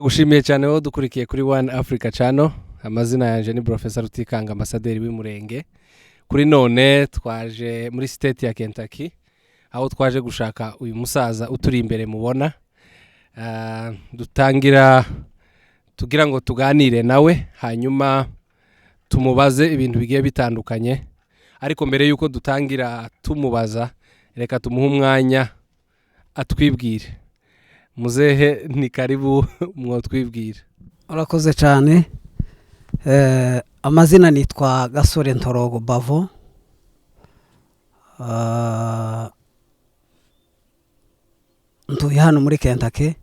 Gushimiye cyane wowe dukurikiye kuri One Africa Channel. Amazina yanjye ni Professor Rutikanga, ambasaderi w'Umurenge. Kuri none twaje muri state ya Kentucky, aho twaje gushaka uyu musaza uturi imbere mubona. Dutangira tugira ngo tuganire nawe, hanyuma tumubaze ibintu bigiye bitandukanye. Ariko mbere y'uko dutangira tumubaza, reka tumuhe umwanya atwibwire. Muzehe, ni karibu, mwotwibwira. Urakoze cyane. Amazina nitwa Gasore Ntorogo Bavo. Ntuye hano muri Kentucky,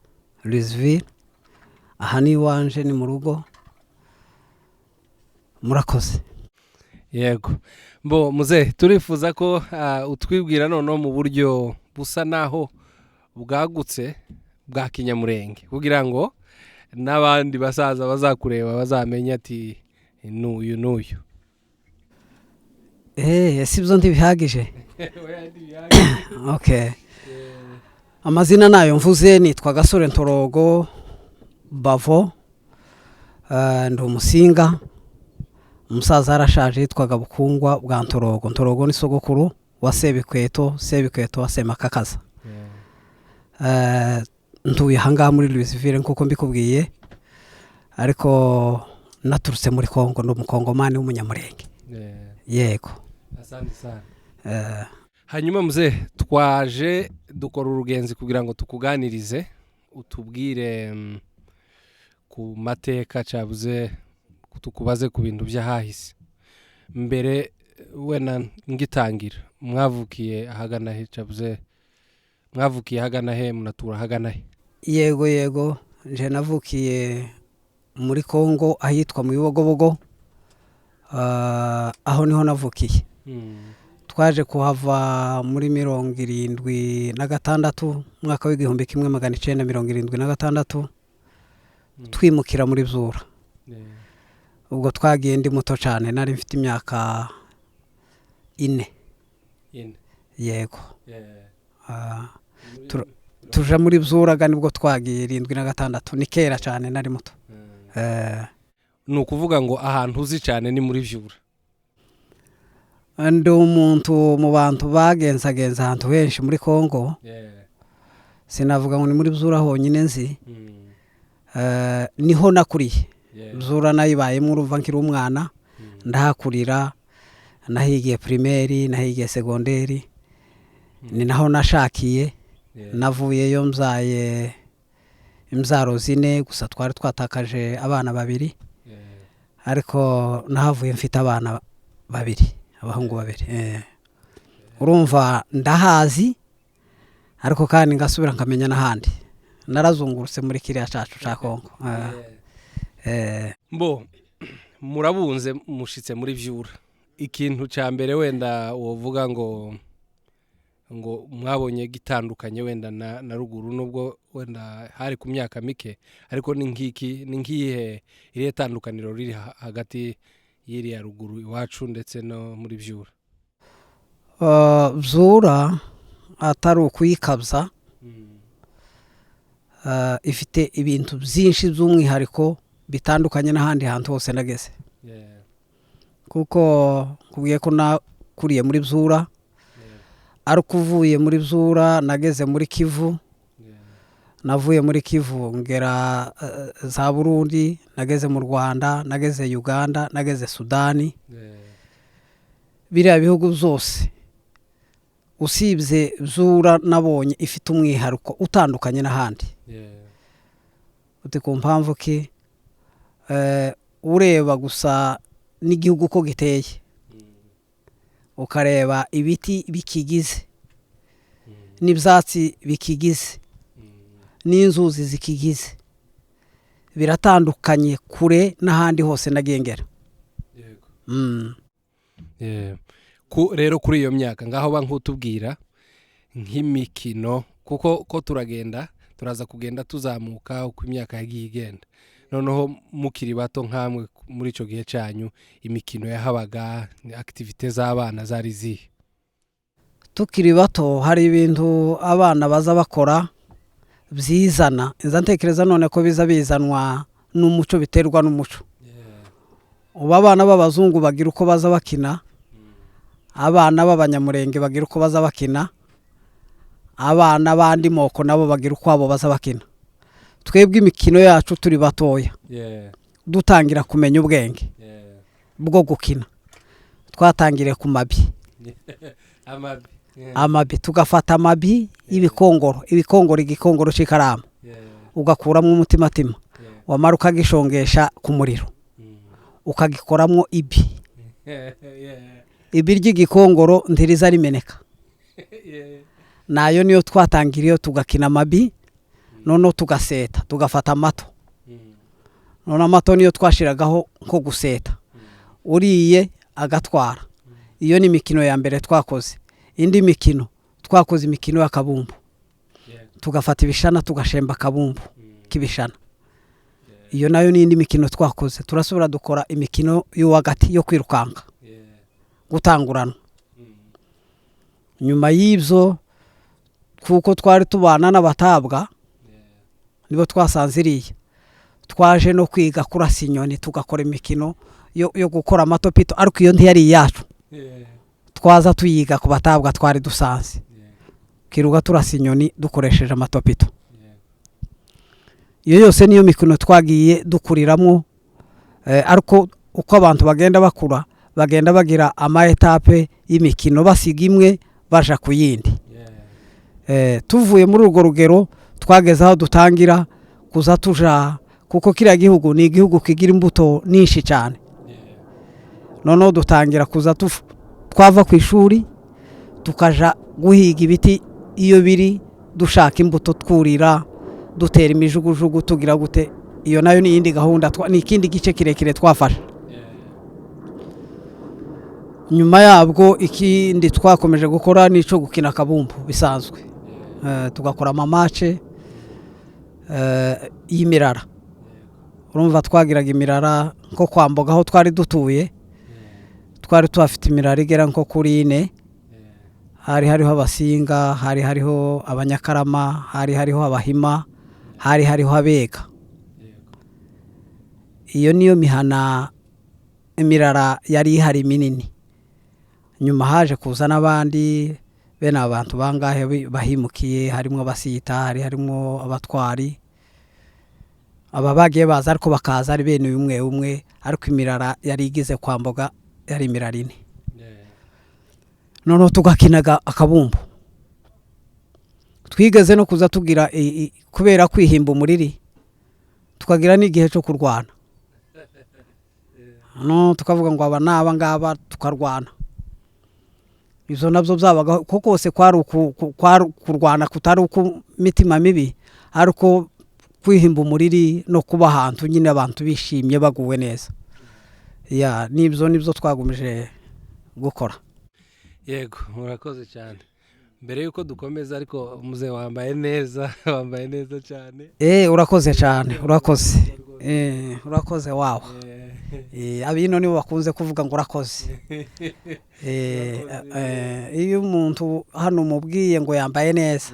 Louisville. Aha ni iwanje, ni mu rugo. Murakoze. Yego, mbo muzehe, turifuza ko utwibwira noneho mu buryo busa naho bwagutse bwa kinyamurenge, kugira ngo n'abandi basaza bazakureba bazamenye ati n'uyu n'uyu. Si byo, ntibihagije? Okay, amazina nayo mvuze, nitwa Gasore Ntorogo Bavo. Ndi Umusinga. Umusaza yarashaje, yitwaga Bukungwa bwa Ntorogo. Ntorogo ni sogokuru wa Sebikweto, Sebikweto wa Semakakaza. Ntuye ahangaha muri Louisville nk'uko mbikubwiye, ariko naturutse muri Kongo, ndi Umukongomani w'Umunyamurenge. Yego. Asante sana. Hanyuma muzehe, twaje dukora urugenzi kugira ngo tukuganirize, utubwire ku mateka, cyabuze tukubaze ku bintu by'ahahise. Mbere wenda ngitangira, mwavukiye ahagana he? Cyabuze mwavukiye ahagana he, munatura ahagana he? Yego, nje navukiye muri Kongo, ahitwa mu Bibogobogo. Aho niho navukiye. Twaje kuhava muri 76, umwaka w'1976, twimukira muri Byura. Ubwo twagiye ndi muto cyane, nari mfite imyaka 4. 4. Yego. Tuja muri Byuraga, nibwo twagiye 76, ni kera cyane, nari muto. Ni ukuvuga ngo ahantu uzi cyane ni muri Vyura? Ndi umuntu mu bantu bagenzagenza ahantu henshi muri Kongo. Sinavuga ngo ni muri Byura honyine nzi. Niho nakuriye. Byura nayibayemo, urumva nkiri umwana, ndahakurira, nahigiye primaire, nahigiye secondaire, ni naho nashakiye. Navuyeyo mbyaye imbyaro 4 gusa, twari twatakaje abana babiri, ariko nahavuye mfite abana babiri, abahungu babiri. Urumva ndahazi, ariko kandi ngasubira nkamenya n'ahandi. Narazungurutse muri kiriya cyacu cya Kongo. Mbo murabunze, mushitse muri Vyura, ikintu cya mbere wenda wovuga ngo mwabonye gitandukanye wenda na ruguru, nubwo wenda hari ku myaka mike, ariko ni nk'iki, ni nk'iyihe irihe tandukaniro riri hagati y'iriya ruguru iwacu ndetse no muri Vyura? Byura atari ukuyikabya, ifite ibintu byinshi by'umwihariko bitandukanye n'ahandi hantu hose nageze, kuko nkubwiye ko nakuriye muri Byura, ariko uvuye muri Byura nageze muri Kivu. Navuye muri Kivu ngera za Burundi, nageze mu Rwanda, nageze Uganda, nageze Sudani. Biriya bihugu byose usibye Byura nabonye ifite umwihariko utandukanye n'ahandi. Uti ku mpamvu ki? Ureba gusa n'igihugu uko giteye, ukareba ibiti bikigize n'ibyatsi bikigize n'inzuzi zikigize, biratandukanye kure n'ahandi hose nagiye ngera. Yeah. Rero kuri iyo myaka ngaho ba nk'utubwira nk'imikino, kuko ko turagenda, turaza kugenda tuzamuka uko imyaka yagiye igenda. Noneho mukiri bato nkamwe muri icyo gihe cyanyu, imikino yahabaga, activités z'abana zari zihe? Tukiri bato hari ibintu abana baza bakora. Byizana, nza ntekereza none ko biza bizanwa n'umuco, biterwa n'umuco. Ubu abana b'abazungu bagira uko baza bakina, abana b'Abanyamurenge bagira uko baza bakina, abana b'andi moko nabo bagira uko abo baza bakina. Twebwe imikino yacu turi batoya, dutangira kumenya ubwenge bwo gukina, twatangiriye ku mabi. Amabi. Amabi, tugafata amabi y'ibikongoro, ibikongoro, igikongoro cy'ikaramu, ugakuramo umutimatima, wamara ukagishongesha ku muriro, ukagikoramo ibi. Ibi ry'igikongoro ntiriza rimeneka. Nayo niyo twatangiriye, tugakina amabi. Noneho tugaseta, tugafata amato. None amato niyo twashiragaho nko guseta, uriye agatwara. Iyo ni imikino ya mbere twakoze. Indi mikino twakoze, imikino y'akabumbu. Tugafata ibishana, tugashemba akabumbu k'ibishana. Iyo nayo ni indi mikino twakoze. Turasubira dukora imikino y'uwagati yo kwirukanka, gutanguranwa. Nyuma y'ibyo, kuko twari tubana n'abatabwa, nibo twasanze iriya, twaje no kwiga kurasa inyoni, tugakora imikino yo gukora amatopito, ariko iyo ntiyari iyacu. Twaza tuyiga ku batabwa twari dusanze, kiruga turasa inyoni dukoresheje amatopito. Iyo yose niyo mikino twagiye dukuriramo. Ariko uko abantu bagenda bakura, bagenda bagira ama étapes y'imikino, basiga imwe baja ku yindi. Tuvuye muri urwo rugero, twageze aho dutangira kuza tuja, kuko kiriya gihugu ni igihugu kigira imbuto nyinshi cyane. Noneho dutangira kuza twava ku ishuri tukaja guhiga ibiti iyo biri, dushaka imbuto, twurira, dutera imijugujugu, tugira gute. Iyo nayo ni iyindi gahunda, ni ikindi gice kirekire twafashe. Nyuma yabwo, ikindi twakomeje gukora ni icyo gukina akabumbu bisanzwe. Tugakora ama matchs y'imirara. Urumva twagiraga imirara nko kwa Mboga aho twari dutuye, twari tuhafite imirara igera nko kuri ine. Hari hariho Abasinga, hari hariho Abanyakarama, hari hariho Abahima, hari hariho Abega. Iyo niyo mihana, imirara yari ihari minini. Nyuma haje kuza n'abandi bene aba bantu bangahe bahimukiye, harimo Abasita, hari harimo Abatwari. Aba bagiye baza, ariko bakaza ari bene umwe umwe, ariko imirara yari igize kwa Mboga yari imirara ine. Noneho tugakinaga akabumbu. Twigeze no kuza tugira kubera kwihimba umuriri, tukagira n'igihe cyo kurwana. No tukavuga ngo aba n'aba ngaba, tukarwana. Ibyo nabyo byabagaho, ko kose kwari kwari kurwana kutari uku mitima mibi, ariko kwihimba umuriri no kuba ahantu nyine abantu bishimye, baguwe neza. Ya, nibyo nibyo twagumije gukora. Yego, murakoze cyane. Mbere y'uko dukomeza ariko, muze wambaye neza, wambaye neza cyane. Urakoze cyane, urakoze. Urakoze wawe. Abino nibo bakunze kuvuga ngo urakoze. Iyo umuntu hano umubwiye ngo yambaye neza,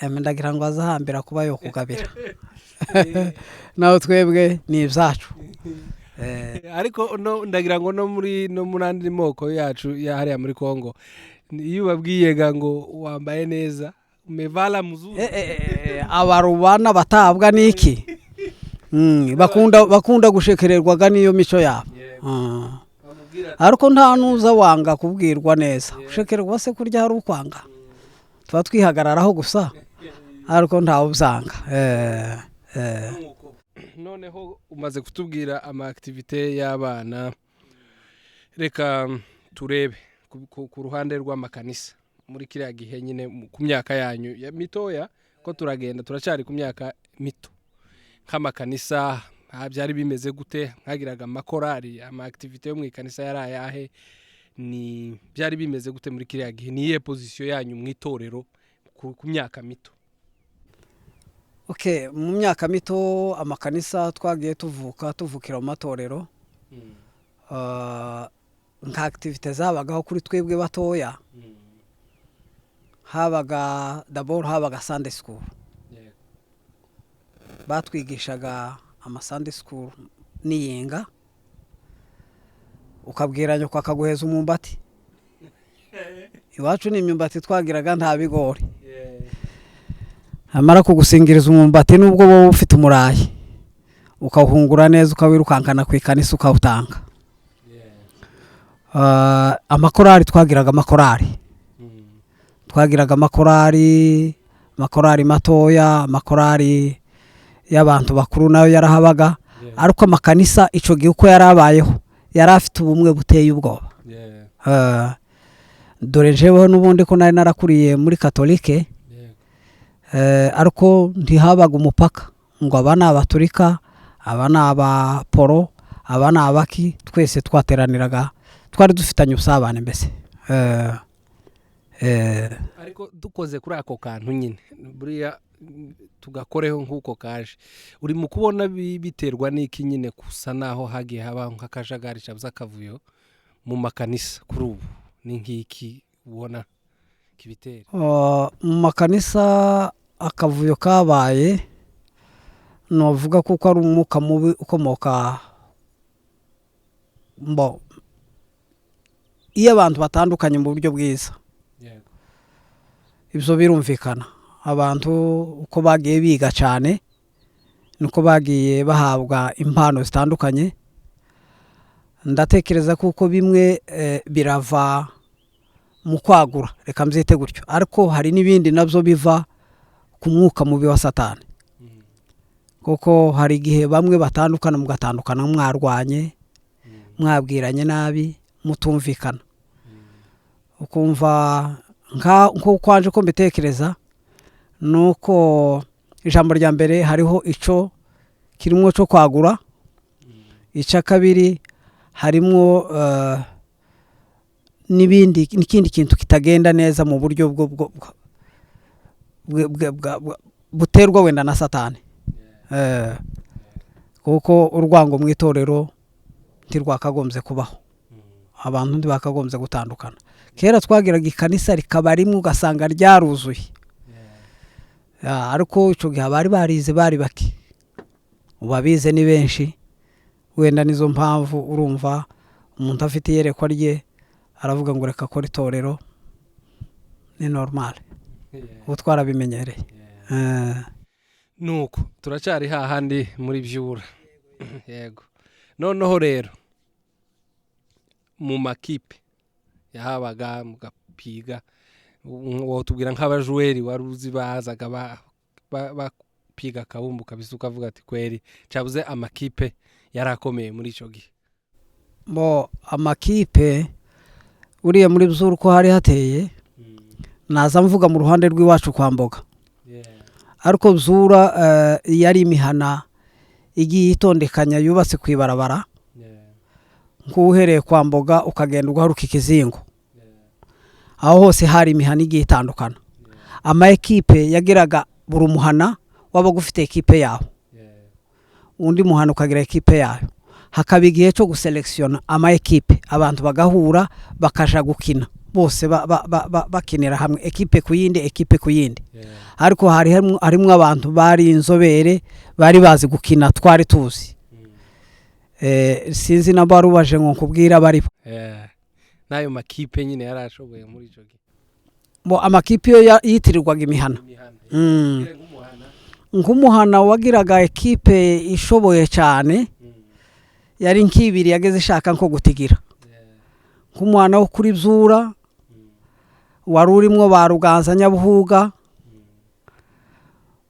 ndagira ngo azahambira kuba yo kugabira. Naho twebwe ni ibyacu. Ariko no ndagira ngo no muri andi moko yacu ya hariya muri Kongo, iyo ubabwiye ga ngo wambaye neza, umevala mzuri. Abarubana batabwa n'iki? Bakunda gushekererwaga n'iyo mico yabo. Bamubwira. Ariko nta nuza wanga kubwirwa neza. Gushekererwa se kurya hari ukwanga? Tuba twihagararaho gusa, ariko ntawe ubyanga. Nuko. Noneho umaze kutubwira ama activités y'abana, reka turebe ku ruhande rw'amakanisa muri kiriya gihe nyine, ku myaka yanyu ya mitoya, ko turagenda turacyari ku myaka mito. Nk'amakanisa byari bimeze gute? Mwagiraga amakorari? Ama activités yo mu ikanisa yari ayahe? Ni byari bimeze gute muri kiriya gihe? Ni iyihe position yanyu mu itorero ku myaka mito? Okay, mu myaka mito, amakanisa twagiye tuvuka, tuvukira mu matorero. Nka activités zabagaho kuri twebwe batoya, habaga d'abord habaga Sunday school. Batwigishaga ama Sunday school n'iyinga, ukabwira nyoko akaguheza umwumbati. Iwacu ni imyumbati twagiraga, nta bigori. Amara kugusingiriza umwumbati, nubwo wowe ufite umurayi, ukawuhungura neza, ukawirukankana ku ikanisa ukawutanga. Amakorari, twagiraga amakorari. Twagiraga amakorari, amakorari matoya, amakorari y'abantu bakuru nayo yarahabaga. Ariko amakanisa icyo gihe uko yari abayeho, yari afite ubumwe buteye ubwoba. Dore jeweho n'ubundi ko nari narakuriye muri katolike, ariko ntihabaga umupaka ngo aba ni abaturika, aba ni abaporo, aba ni abaki. Twese twateraniraga, twari dufitanye ubusabane mbese. Ariko dukoze kuri ako kantu nyine, buriya tugakoreho nk'uko kaje, uri mu kubona biterwa n'iki nyine gusa naho hagiye habaho nk'akajagari cyangwa akavuyo mu makanisa kuri ubu? Ni nk'iki ubona kibitera? Mu makanisa akavuyo kabaye, novuga kuko ari umwuka mubi ukomoka mbo iyo abantu batandukanye mu buryo bwiza. Ibyo birumvikana. Abantu uko bagiye biga cyane niko bagiye bahabwa impano zitandukanye. Ndatekereza kuko bimwe birava mu kwagura, reka mbyite gutyo, ariko hari n'ibindi nabyo biva ku mwuka mubi wa Satani, kuko hari igihe bamwe batandukana, mugatandukana mwarwanye, mwabwiranye nabi, mutumvikana. Ukumva nk'uko waje ko mbitekereza, ni uko ijambo rya mbere hariho icyo kirimo cyo kwagura, icya kabiri harimo n'ibindi, n'ikindi kintu kitagenda neza mu buryo buterwa wenda na Satani, kuko urwango mu itorero ntirwakagombye kubaho. Abantu ntibakagombye gutandukana. Kera twagiraga ikanisa rikaba rimwe, ugasanga ryaruzuye. Ariko icyo gihe abari barize bari bake, ubu abize ni benshi. Wenda nizo mpamvu urumva umuntu afite iyerekwa rye aravuga ngo reka akore itorero, ni normal, ubu twarabimenyereye. Nuko turacyari hahandi muri byura. Yego, noneho rero mu makipe yahabaga mugapiga, wotubwira nk'abajuweri wari uzi bazaga bapiga akabumbu kabisa, ukavuga ati kweri cyabuze amakipe yari akomeye muri icyo gihe? Bo amakipe uriya muri byura uko hari hateye, naza mvuga mu ruhande rw'iwacu kwa Mboga, ariko Byura yari imihana igiye itondekanya yubatse ku ibarabara, nk'uhereye kwa Mboga ukagenda ugaharuka ikizingo, aho hose hari imihana igiye itandukana. Ama ekipe yagiraga, buri muhana wabaga ufite ekipe yawo, undi muhana ukagira ekipe yayo. Hakaba igihe cyo guselekisiyona ama ekipe, abantu bagahura bakaja gukina bose bakinira hamwe, ekipe ku yindi, ekipe ku yindi. Ariko hari harimo abantu bari inzobere, bari bazi gukina, twari tuzi. Sinzi namba wari ubaje ngo nkubwire abari bo. N'ayo makipe nyine yari ashoboye muri icyo gihe? Bo amakipe yo yitirirwaga imihana. Imihana. Nk'umuhana. Nk'umuhana wagiraga ekipe ishoboye cyane, yari nk'ibiri yageze ishaka nko gutigira. Nk'umuhana wo kuri Byura wari urimo ba Ruganza Nyabuhuga,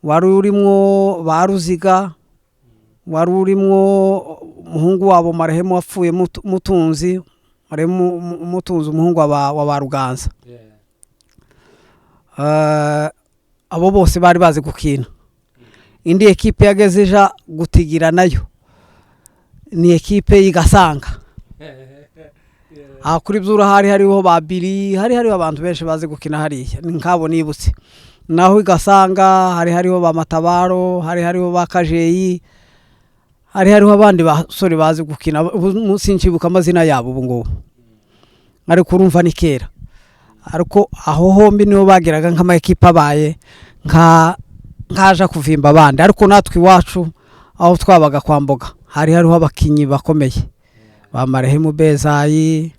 wari urimo ba Ruziga, wari urimo umuhungu wabo marehemu wapfuye Mutunzi, marehemu Mutunzi, umuhungu wa ba Ruganza. Abo bose bari bazi gukina. Indi ekipe yageze ija gutigira nayo ni ekipe y'igasanga. Aha kuri Byura hari hariho ba Biri, hari hariho abantu benshi bazi gukina hariya, ni nk'abo nibutse. Naho igasanga hari hariho ba Matabaro, hari hariho ba Kajeyi, hari hariho abandi basore bazi gukina, ubu sinshibuka amazina yabo ubu ngubu, ariko urumva ni kera. Ariko aho hombi niho bageraga nk'ama ekipe abaye nka Nkaja kuvimba abandi, ariko natwe iwacu aho twabaga kwa Mboga hari hariho abakinyi bakomeye ba Marehemu Bezayi,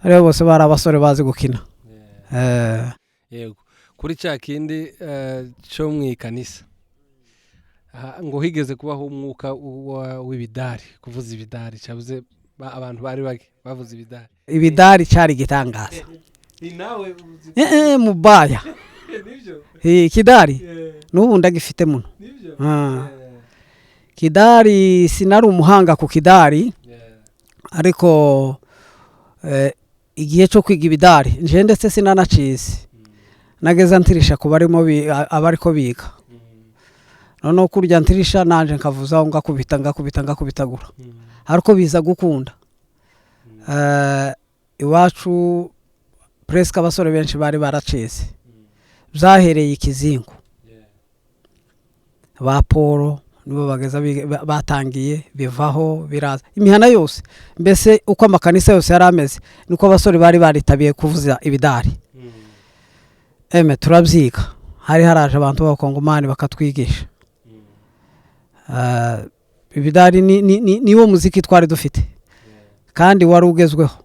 aribo bose bari abasore bazi gukina. Yego, kuri cya kindi cyo mu ikanisa, ngo higeze kubaho umwuka w'ibidari, kuvuza ibidari, cyabuze abantu bari bake bavuza ibidari. Ibidari cyari igitangaza. Ni nawe? Mubaya. Nibyo. Kidari n'ubu ndagifite muno. Nibyo. Kidari, sinari umuhanga ku kidari, ariko igihe cyo kwiga ibidari nje ndetse sinanacize, nageza ntirisha ku barimo abariko biga. Noneho kurya ntirisha nanje nkavuzaho, ngakubita, ngakubita, ngakubitagura, ariko biza gukunda. Iwacu presque abasore benshi bari baracize, byahereye ikizingo, ba Paul nibo bageza batangiye, bivaho biraza imihana yose. Mbese uko amakanisa yose yari ameze niko abasore bari baritabiye kuvuza ibidari. Eme turabyiga, hari haraje abantu b'abakongomani bakatwigisha. Ibidari niwo muziki twari dufite kandi wari ugezweho.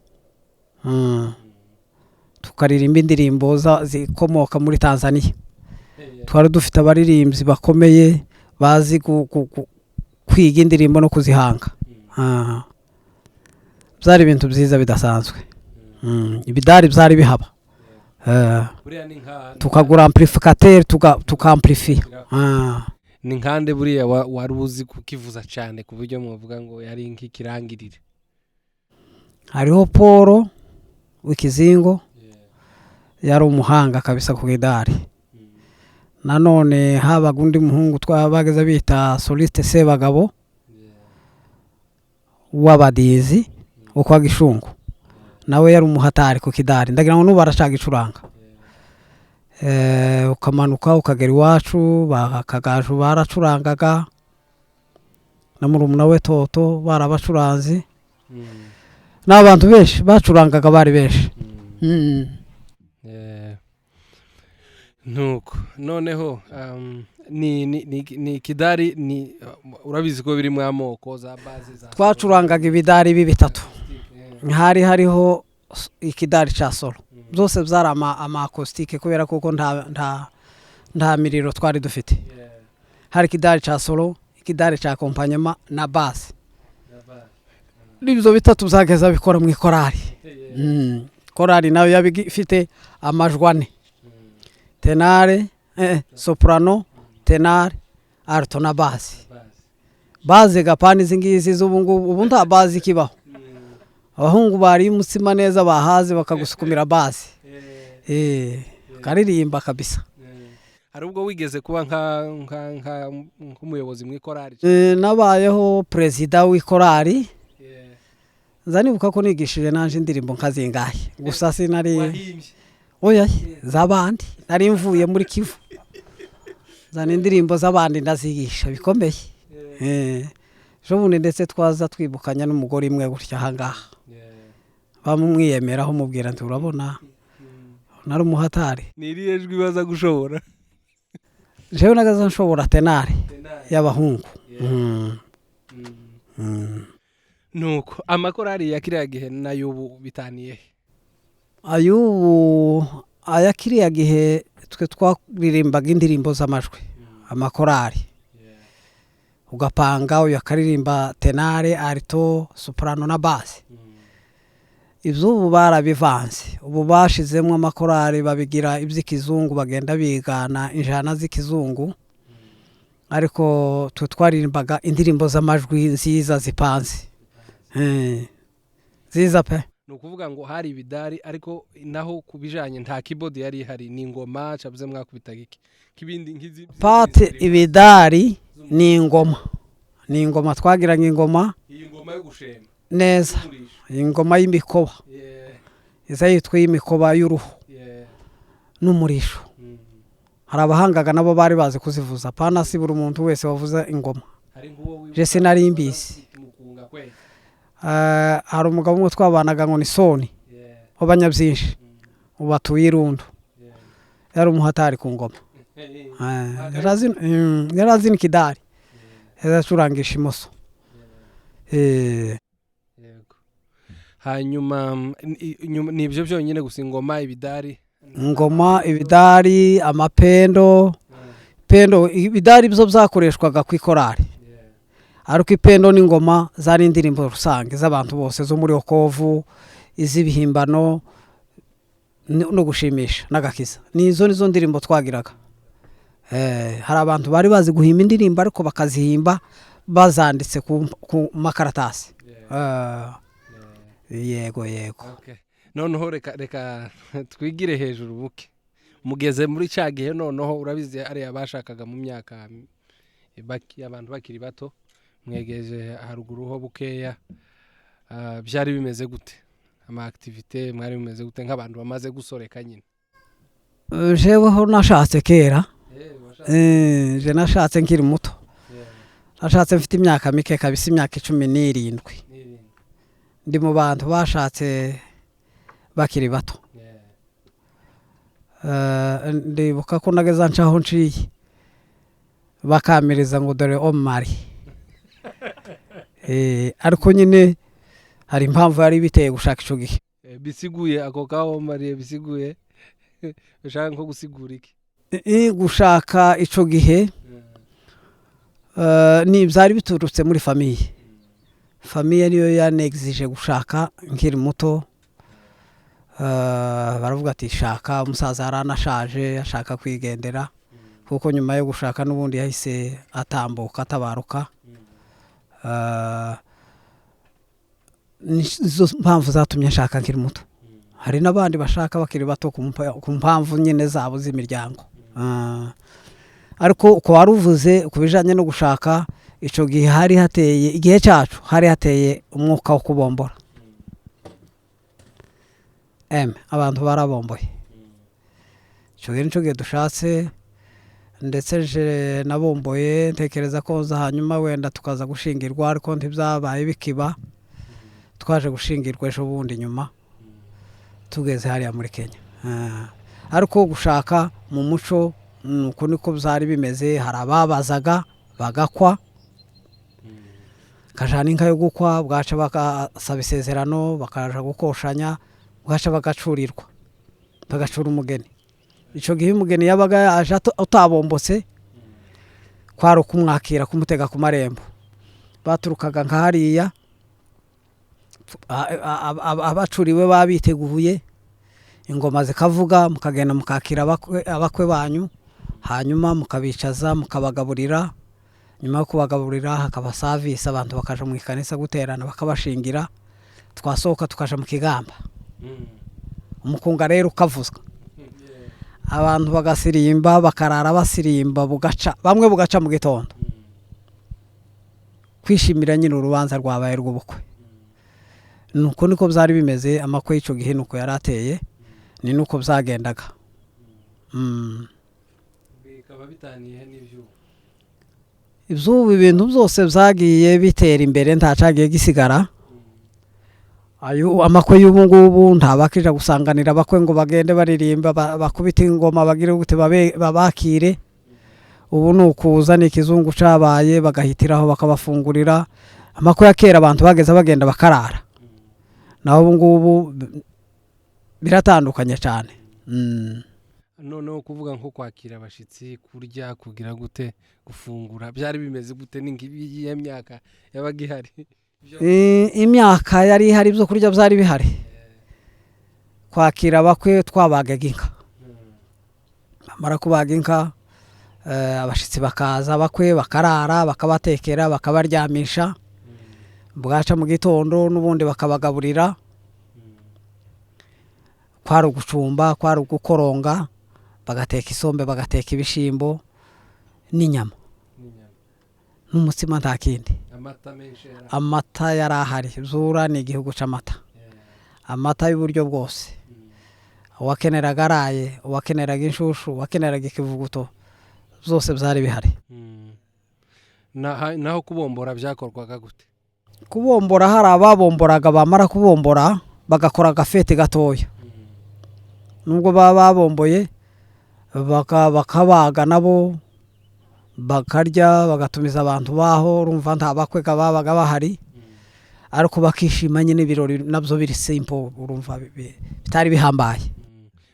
Tukaririmba indirimbo zikomoka muri Tanzania. Twari dufite abaririmbyi bakomeye bazi kwiga indirimbo no kuzihanga. Byari ibintu byiza bidasanzwe. Ibidari byari bihaba. Buriya ni nka Tukagura amplificateur, tukamplifiya. Ni nkande buriya wari uzi kukivuza cyane ku buryo muvuga ngo yari nk'ikirangirire? Hariho Paul w'ikizingo, yari umuhanga kabisa ku gidari. Nanone habaga undi muhungu twabageza bita Soliste Sebagabo w'abadizi wo kwa Gishungu, nawe yari umuhatari ku kidari, ndagira ngo n'ubu aracagicuranga. Ukamanuka ukagera iwacu, bakagaju baracurangaga na murumuna we Toto, bari abacuranzi n'abantu benshi bacurangaga, bari benshi. Nuko noneho ni kidari, ni urabizi ko birimo amoko, za basse, za Twacurangaga ibidari ibi bitatu. Hari hariho ikidari cya solo, byose byari ama acoustique kubera kuko nta miriro twari dufite. Hari ikidari cya solo, ikidari cya accompagnement na basse. N'ibyo bitatu byageza bikora mu ikorari. Korari nayo yabaga ifite amajwi ane: ténor, soprano, ténor, alto na basse. Basse gapani izi ngizi z'ubu ngubu, ubu nta basse ikibaho. Abahungu bariye umutsima neza bahaze bakagusukumira basse, bakaririmba kabisa. Hari ubwo wigeze kuba nk'umuyobozi mu ikorari? Nabayeho perezida w'ikorari. Nza nibuka ko nigishije nanje indirimbo nka zingahe, gusa sinari Wahimbye? Oya, z'abandi. Nari mvuye muri Kivu, zana indirimbo z'abandi ndazigisha bikomeye. Ejo bundi ndetse twaza twibukanya n'umugore imwe gutya ahangaha, bamumwiyemeraho, mubwira nti: "Urabona nari umuhatari." Ni irihe jwi baza gushobora? Jewe nagaza nshobora ténor y'abahungu. Nuko amakorari ya kiriya gihe n'ay'ubu bitaniye he? Ay'ubu, aya kiriya gihe, twe twaririmbaga indirimbo z'amajwi, amakorari ugapanga uyu akaririmba ténor, alto, soprano na basse. Iby'ubu barabivanze, ubu bashizemo amakorari babigira iby'ikizungu, bagenda bigana injana z'ikizungu, ariko twe twaririmbaga indirimbo z'amajwi nziza zipanze, nziza pe. Ni ukuvuga ngo hari ibidari, ariko naho ku bijanye nta keyboard yari ihari, ni ingoma cabuze mwakubitaga iki kibindi nk'izi? Pate ibidari ni ingoma, ni ingoma, twagiraga ingoma. Iyi ngoma yo gushema? Neza. Y'umurisho. Ingoma y'imikoba, iza yitwa iy'imikoba y'uruhu n'umurisho. Hari abahangaga nabo bari bazi kuzivuza, pana si buri muntu wese wavuza ingoma. Hari nk'uwo Je sinari mbizi. Mukunga kwe? Hari umugabo umwe twabanaga ngo ni Soni w'abanyabyinshi, ubu atuye Irundu, yari umuhatari ku ngoma. Yari azi n'ikidari, yaracurangisha imoso. Yego. Hanyuma ni ibyo byonyine gusa, ingoma, ibidari? Ingoma, ibidari, amapendo. Pendo, ibidari byo byakoreshwaga ku ikorari, ariko ipendo n'ingoma zari indirimbo rusange z'abantu bose zo muri okovu, iz'ibihimbano no gushimisha n'agakiza. Nizo nizo ndirimbo twagiraga. Hari abantu bari bazi guhimba indirimbo, ariko bakazihimba bazanditse ku makaratasi. Yego yego. Noneho reka twigire hejuru buke. Mugeze muri cya gihe noneho, urabizi ariya bashakaga mu myaka abantu bakiri bato, mwegeje haruguru ho bukeya. Byari bimeze gute? Ama activités mwari bimeze gute nk'abantu bamaze gusoreka nyine? Jeweho nashatse kera. Je nashatse nkiri muto, nashatse mfite imyaka mike kabisa, imyaka 17. Ndi mu bantu bashatse bakiri bato. Ndibuka ko nageza ncaho nciye bakamiriza ngo dore omari. Ariko nyine hari impamvu yari biteye gushaka ico gihe. Bisiguye ako ka omari, bisiguye ushaka nko gusigura iki? Gushaka ico gihe ni byari biturutse muri famille. Famille niyo yanexije gushaka nkiri muto. Baravuga ati shaka, umusaza yaranashaje ashaka kwigendera, kuko nyuma yo gushaka n'ubundi yahise atambuka atabaruka. Nizo mpamvu zatumye nshaka nkiri muto. Hari n'abandi bashaka bakiri bato ku mpamvu nyine zabo z'imiryango. Ariko uko wari uvuze ku bijanye no gushaka, ico gihe hari hateye, igihe cyacu hari hateye umwuka wo kubombora. Abantu barabomboye. Ico gihe nico gihe dushatse, ndetse je nabomboye ntekereza ko nza hanyuma wenda tukaza gushingirwa, ariko ntibyabaye bikiba. Twaje gushingirwa ejo bundi nyuma tugeze hariya muri Kenya. Ariko gushaka mu muco nuko niko byari bimeze. Hari ababazaga bagakwa, kajana inka yo gukwa, bwaca bagasaba isezerano, bakaja gukoshanya, bwaca bagacurirwa, bagacura umugeni. Ico gihe umugeni yabaga aje utabombotse, kwari ukumwakira, kumutega ku marembo. Baturukaga nka hariya, abacuriwe babiteguye, ingoma zikavuga, mukagenda mukakira abakwe banyu, hanyuma mukabicaza, mukabagaburira. Nyuma yo kubagaburira hakaba service, abantu bakaja mu ikanisa guterana, bakabashingira. Twasohoka tukaja mu kigamba, umukunga rero ukavuzwa, abantu bagasirimba, bakarara basirimba, bugaca bamwe bugaca mu gitondo, kwishimira nyine urubanza rwabaye rw'ubukwe. Nuko niko byari bimeze amakwe y'ico gihe, nuko yarateye, ni nuko byagendaga. Bikaba bitaniye n'ivyubu? Ivyubu ibintu byose byagiye bitera imbere, ntacagiye gisigara. Ayo amakwe y'ubu ngubu ntabakija gusanganira abakwe ngo bagende baririmba, bakubita ingoma, bagire gute, babakire. Ubu ni ukuza ni ikizungu cabaye, bagahitiraho bakabafungurira. Amakwe ya kera abantu bageze bagenda bakarara, naho ubu ngubu biratandukanye cyane. Noneho kuvuga nko kwakira abashitsi, kurya, kugira gute, gufungura, byari bimeze gute? Ni ngiyi myaka yabaga ihari? Imyaka yari ihari ibyo kurya byari bihari. Kwakira abakwe twabagaga inka, bamara kubaga inka, abashitsi bakaza, abakwe bakarara, bakabatekera, bakabaryamisha, bwaca mu gitondo n'ubundi bakabagaburira. Kwari ugucumba, kwari ugukoronga, bagateka isombe, bagateka ibishimbo n'inyama n'umutsima, nta kindi. Amata yari ahari. Zura ni igihugu c'amata, amata y'uburyo bwose. Uwakeneraga araye, uwakeneraga inshushu, uwakeneraga ikivuguto, byose byari bihari. Naho kubombora byakorwaga gute? Kubombora, hari ababomboraga, bamara kubombora bagakora agafete gatoya. Nubwo baba babomboye, Bakabaga nabo bakarya, bagatumiza abantu baho. Urumva nta bakwega babaga bahari, ariko bakishima nyine. Ibirori nabyo biri simple, urumva bitari bihambaye.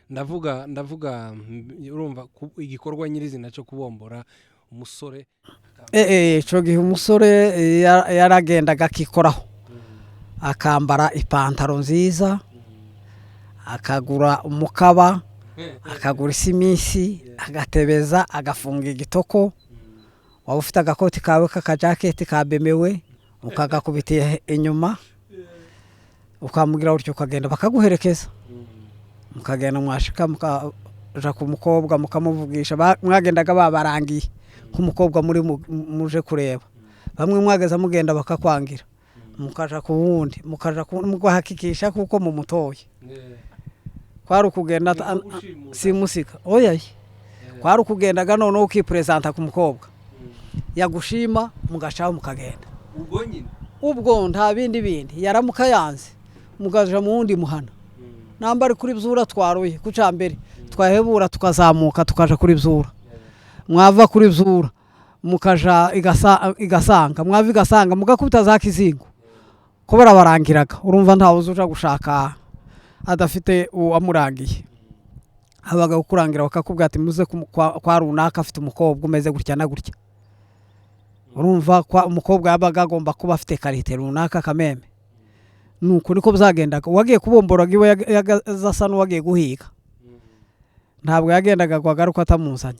Ndavuga urumva igikorwa nyirizina cyo kubombora umusore. Ico gihe umusore yaragendaga akikoraho, akambara ipantaro nziza, akagura umukaba, akagura isimisi, agatebeza, agafunga igitoko. Waba ufite agakoti kawe k'akajaketi ka bemewe, ukagakubita inyuma, ukamubwira gutyo, ukagenda bakaguherekeza, mukagenda, mwashika mukaja ku mukobwa, mukamuvugisha. Mwagendaga babarangiye nk'umukobwa muri muje kureba. Bamwe mwageza mugenda bakakwangira, mukaja ku wundi, mukaja mugahakikisha kuko mumutoye. Kwari ukugenda simusiga, oya, kwari ukugendaga noneho ukipresenta ku mukobwa, yagushima mugacaho mukagenda. Ubwo nyine? Ubwo nta bindi bindi. Yaramuka yanze, mukaja mu wundi muhana. Namba ari kuri Byura, twaruye ku mbere, twahebura tukazamuka tukaja kuri Byura. Mwava kuri Byura mukaja igasanga, mwava igasanga mugakubita za Kizingo, ko barabarangiraga. Urumva ntawe uza gushaka adafite uwamurangiye. Habaga kukurangira, bakakubwira ati: "Muze kwa runaka, afite umukobwa umeze gutya na gutya." Urumva kwa umukobwa yabaga agomba kuba afite qualité runaka kameme. Nuko niko byagendaga. Uwagiye kubomboraga iwe yagaza asa n'uwagiye guhiga, ntabwo yagendaga ngo agaruke atamuzanye.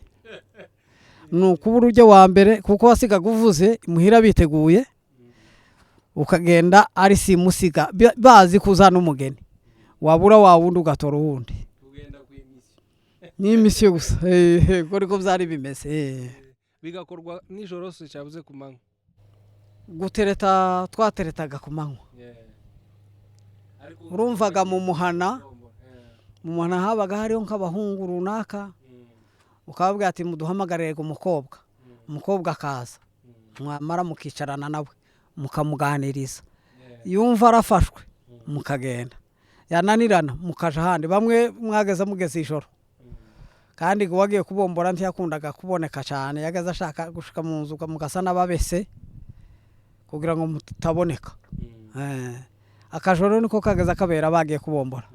Ni ukubura ujya wa mbere, kuko wasigaga uvuze imuhira biteguye, ukagenda ari simusiga, bazi ko uzana umugeni. Wabura wa wundi, ugatora uwundi. Ugenda ku imission. Ni imission gusa. Uko niko byari bimeze. Bigakorwa nijoro se cyabuze ku manywa? Gutereta twateretaga ku manywa. Urumvaga mu muhana, mu muhana habaga hariho nk'abahungu runaka, ukababwira ati: "Muduhamagarire umukobwa." Umukobwa akaza, mwamara mukicarana nawe, mukamuganiriza, yumva arafashwe mukagenda, yananirana mukaja ahandi. Bamwe mwageze mugeze ijoro. Kandi uwagiye kubombora ntiyakundaga kuboneka cyane, yageze ashaka gushika mu nzu, mugasa n'ababese kugira ngo mutaboneka. Akajoro niko kageza kabera bagiye kubombora.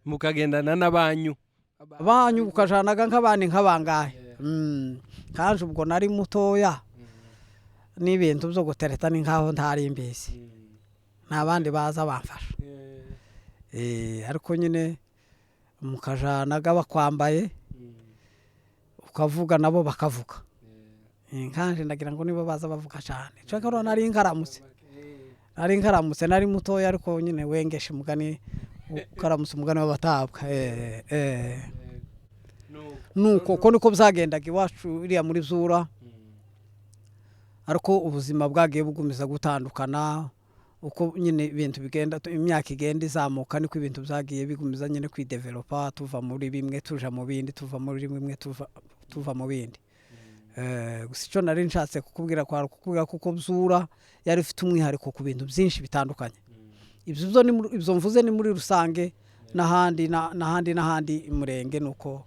Mukagendana n'abanyu? Banyu, ukajanaga nk'abandi nk'abangahe. Kandi ubwo nari mutoya, n'ibintu byo gutereta ni nkaho ntari mbizi, nta bandi baza bamfasha. Ariko nyine mukajanaga bakwambaye, ukavuga nabo bakavuga. Kandi ndagira ngo nibo baza bavuga cyane. Cyakora nari nkaramutse, nari mutoya, ariko nyine wengesha umugani ukaramutse, umugani w'abatabwa. Nuko uko niko byagendaga iwacu iriya muri Zura. Ariko ubuzima bwagiye bugumiza gutandukana uko nyine ibintu bigenda, imyaka igenda izamuka, niko ibintu byagiye bigumiza nyine kwidevelopa, tuva muri bimwe tuja mu bindi, tuva muri bimwe tuva mu bindi. Gusa icyo nari nshatse kukubwira kwari kukubwira kuko Byura yari ifite umwihariko ku bintu byinshi bitandukanye. Ibyo byo ni ibyo mvuze ni muri rusange, n'ahandi n'ahandi n'ahandi umurenge nuko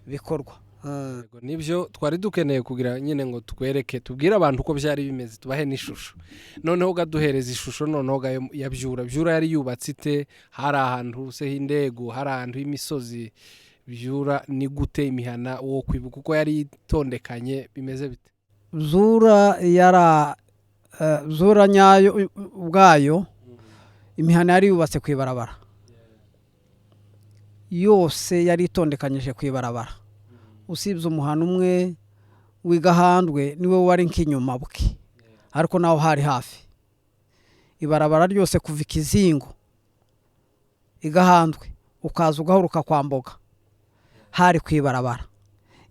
bikorwa. Yego, nibyo twari dukeneye kugira nyine ngo twereke, tubwire abantu uko byari bimeze, tubahe n'ishusho. Noneho ugaduhereza ishusho noneho ya Byura. Byura yari yubatse ite? Hari ahantu se h'indego, hari ahantu h'imisozi? Byura ni gute imihana wo kwibuka uko yari itondekanye, bimeze bite? Zura yara Zura nyayo ubwayo, imihana yari yubatse ku ibarabara yose, yari itondekanyije ku ibarabara, usibye umuhana umwe w'igahandwe, niwe wari nk'inyuma bwe, ariko naho hari hafi ibarabara ryose. Kuva ikizingo igahandwe ukaza ugahuruka kwa Mboga, hari ku ibarabara.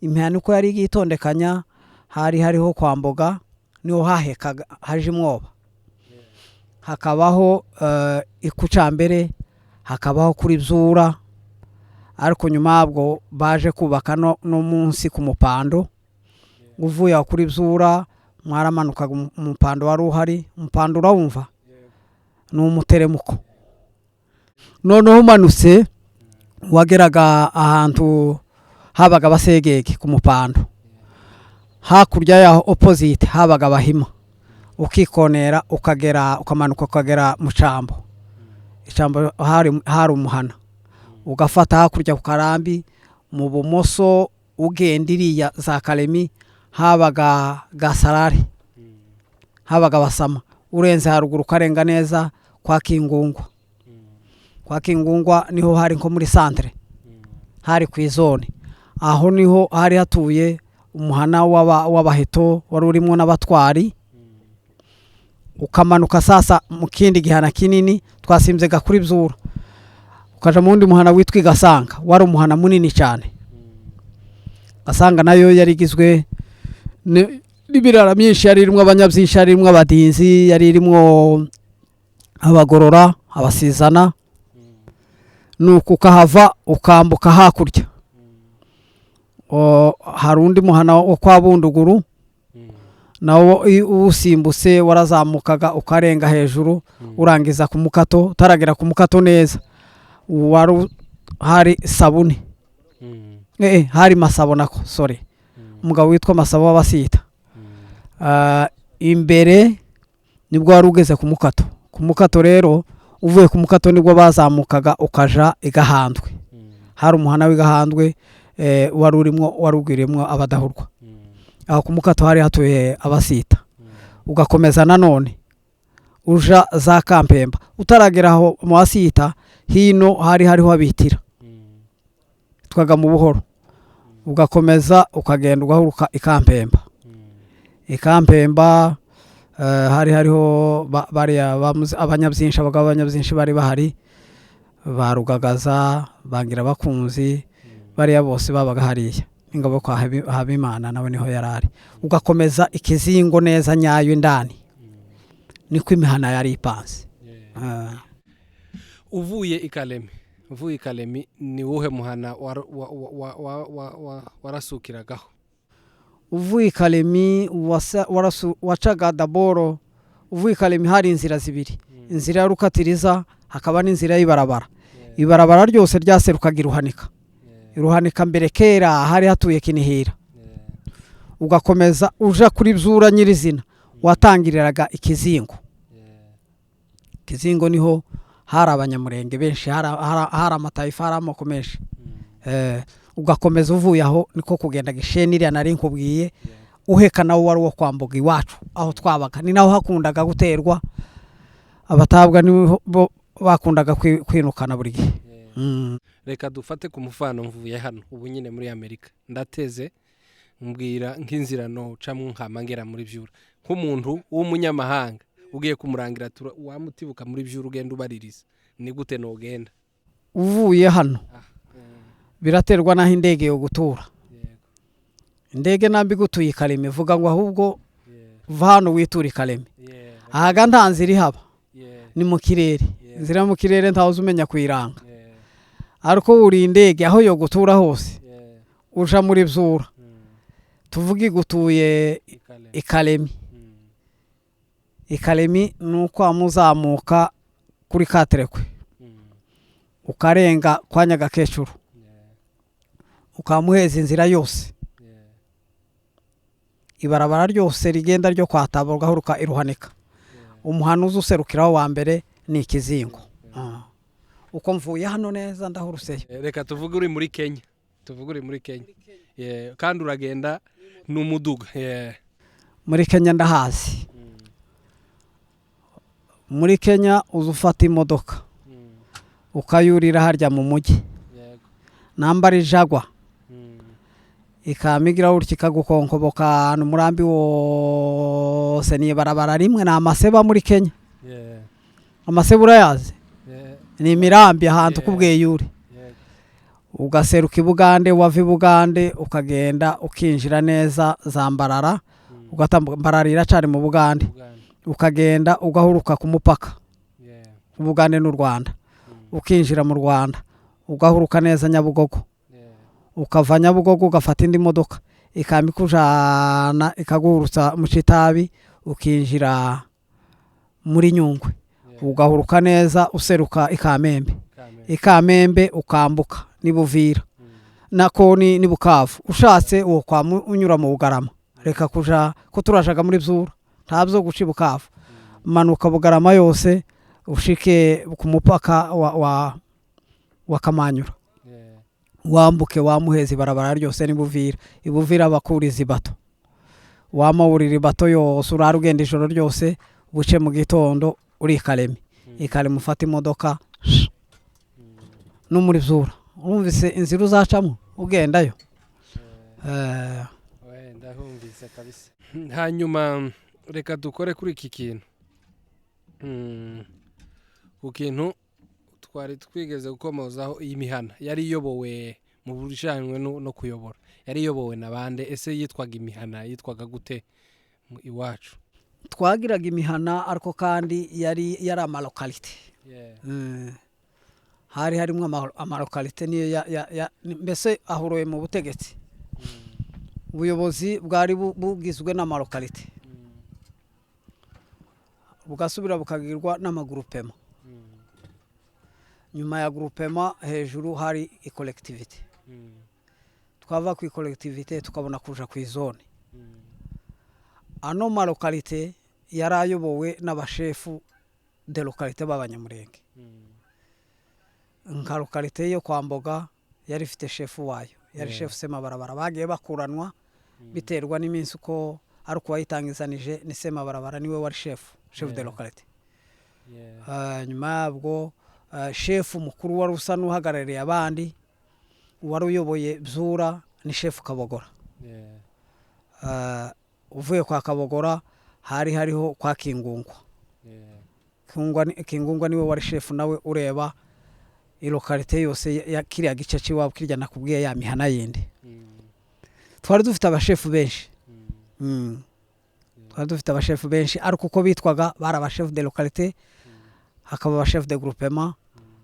Imihana uko yari igiye itondekanya, hari hariho kwa Mboga, niho hahekaga haje imwoba, hakabaho ikucambere, hakabaho kuri Byura. Ariko nyuma yabwo baje kubaka no munsi ku mupando uvuye aho kuri Byura, mwaramanukaga umupando wari uhari. Umupando urawumva, ni umuteremuko. Noneho umanutse wageraga ahantu Habaga Abasegege ku mupando, hakurya yaho opposite habaga Abahima. Ukikonera ukagera, ukamanuka ukagera mu Cambo. Icambo hari umuhana. Ugafata hakurya ku Karambi mu bumoso, ugenda iriya za Karemi, habaga Gasarare, habaga Abasama. Urenze haruguru ukarenga neza kwa Kingungwa. Kwa Kingungwa niho hari nko muri centre, hari ku izone. Aho niho hari hatuye umuhana w'Abaheto, wari urimo n'Abatwari. Ukamanuka sasa mu kindi gihana kinini, twasimbye kuri Byura, ukaja mu wundi muhana witwa Igasanga. Wari umuhana munini cyane. Gasanga nayo yari igizwe n'ibirara myinshi. Yari irimo Abanyabyinshi, yari irimo Abadinzi, yari irimo Abagorora, Abasizana. Nuko ukahava ukambuka hakurya, hari undi muhana wo kwa Bunduguru. Nawo uwusimbutse warazamukaga ukarenga hejuru, urangiza ku mukato. Utaragera ku mukato neza wari hari Sabune, hari Masabo nako, sorry, umugabo witwa Masabo w'Abasita. Imbere nibwo wari ugeze ku mukato. Ku mukato rero, uvuye ku mukato nibwo bazamukaga ukaja Igahandwe. Hari umuhana w'Igahandwe, wari urimo, wari ugwiriyemo Abadahurwa. Aho ku mukato hari hatuye Abasita. Ugakomeza nanone uja za Kampemba, utaragera aho mu Basita, hino hari hariho Abitira, twaga mu Buhoro. Ugakomeza ukagenda ugahuruka Ikampemba. Ikampemba hari hariho bariya Abanyabyinshi, abagabo b'Abanyabyinshi bari bahari, ba Rugagaza, Bangira Bakunzi, bariya bose babaga hariya. Ingabo kwa Habimana nawe niho yari ari. Ugakomeza ikizingo neza nyayo indani, niko imihana yari ipanze. Uvuye i Kalemi, ni wuhe muhana warasukiragaho? Uvuye i Kalemi wacaga daboro. Uvuye i Kalemi hari inzira zibiri: inzira ya Rukatiriza, hakaba n'inzira y'ibarabara. Ibarabara ryose ryaserukaga Iruhanika. Iruhanika mbere kera hari hatuye Kinihira. Ugakomeza uja kuri Byura nyirizina, watangiriraga Ikizingo. Ikizingo niho hari Abanyamurenge benshi, hari amatayifa, hari amoko menshi. Ugakomeza uvuye aho, niko kugenda gisheni iriya nari nkubwiye. Uheka nawo wari uwo kwambuka iwacu aho twabaga, ni naho hakundaga guterwa Abatabwa, niho bo bakundaga kwinukana buri gihe. Reka dufate ku mufano, mvuye hano ubu nyine muri Amerika, ndateze. Mbwira nk'inzira nocamwo nkama ngera muri Byura, nk'umuntu w'umunyamahanga ugiye kumurangira, wamutibuka muri Byura, ugenda ubaririza, ni gute nogenda? Uvuye hano, biraterwa n'aho indege yo gutura. Indege nambi igutuye i Karemi, ivuga ngo ahubwo va hano witure i Karemi. Ahaga nta nzira ihaba, ni mu kirere. Inzira yo mu kirere ntawuzi umenya kuyiranga, ariko wuriye indege, aho yo gutura hose uja muri Byura, tuvuge igutuye i Karemi. I Karemi ni uko wamuzamuka kuri Katerekwe, ukarenga kwa Nyagakecuru, ukamuheza inzira yose, ibarabara ryose rigenda ryo kwa Taba, ugahuruka Iruhanika. Umuhanuzi userukiraho wa mbere ni Ikizingo. Uko mvuye hano neza ndahuruseyo. Reka tuvuge uri muri Kenya, tuvuge uri muri Kenya. Kandi uragenda n'umuduga. Muri Kenya ndahazi. Muri Kenya uza ufata imodoka, ukayurira harya mu mujyi, nambara ijagwa, ikamigira gutya ikagukonkoboka ahantu umurambi wose. Ni ibarabara rimwe, ni amaseba muri Kenya. Amaseba urayazi? Ni imirambi ahantu k'ubweyure. Ugaseruka i Bugande, wava i Bugande ukagenda ukinjira neza za Mbarara, ugatambuka. Mbarara iracari mu Bugande. Ukagenda ugahuruka ku mupaka Ubugande n'u Rwanda, ukinjira mu Rwanda, ugahuruka neza Nyabugogo. Ukava Nyabugogo ugafata indi modoka, ikaba ikujana ikaguhurutsa mu Kitabi, ukinjira muri Nyungwe, ugahuruka neza useruka i Kamembe. I Kamembe ukambuka ni Buvira. Nako ni Bukavu. Ushatse uwo kwa unyura mu Bugarama, reka kuja ko turajaga muri Byura, ntabyo guca i Bukavu. Manuka Bugarama yose ushike ku mupaka wa Kamanyura, wambuke wamuheza ibarabara ryose ni Buvira. Ibuvira bakuriza ibato, wamawurira ibato yose, urara ugenda ijoro ryose, buce mu gitondo uri Ikalemi. Ikalemi ufata imodoka no muri Byura. Urumvise inzira uzacamo ugendayo. We, ndahumvise kabisa. Hanyuma reka dukore kuri iki kintu, ku kintu twari twigeze gukomozaho. Iyi mihana yari iyobowe mu bijanywe no kuyobora, yari iyobowe na bande? Ese yitwaga imihana, yitwaga gute iwacu? Twagiraga imihana, ariko kandi yari amalocalité. Hari harimo amalocalité, niyo mbese ahuruye mu butegetsi. Ubuyobozi bwari bugizwe n'amalocalité, bugasubira bukagirwa n'amagroupement. Nyuma ya groupement hejuru hari icollectivité. Twava ku icollectivité tukabona kuja ku izone. Ano malocalité yari ayobowe n'abachefs de localité b'Abanyamurenge. Nka localité yo kwa Mboga yari ifite shefu wayo, yari shefu Semabarabara. Bagiye bakuranwa biterwa n'iminsi uko, ari uwayitangizanije ni Semabarabara, niwe wari chef de localité. Nyuma yabwo shefu mukuru wari usa n'uhagarariye abandi, wari uyoboye Byura, ni shefu Kabogora. Uvuye kwa Kabogora hari hariho kwa Kingungwa. Kingungwa niwe wari shefu, nawe ureba ilocalité yose ya kiriya gice cy'iwabo, kirya nakubwiye, ya mihana yindi. Twari dufite abashefu benshi. Twari dufite abashefu benshi, ariko uko bitwaga bari abachefs de localité, hakaba abachefs de groupement,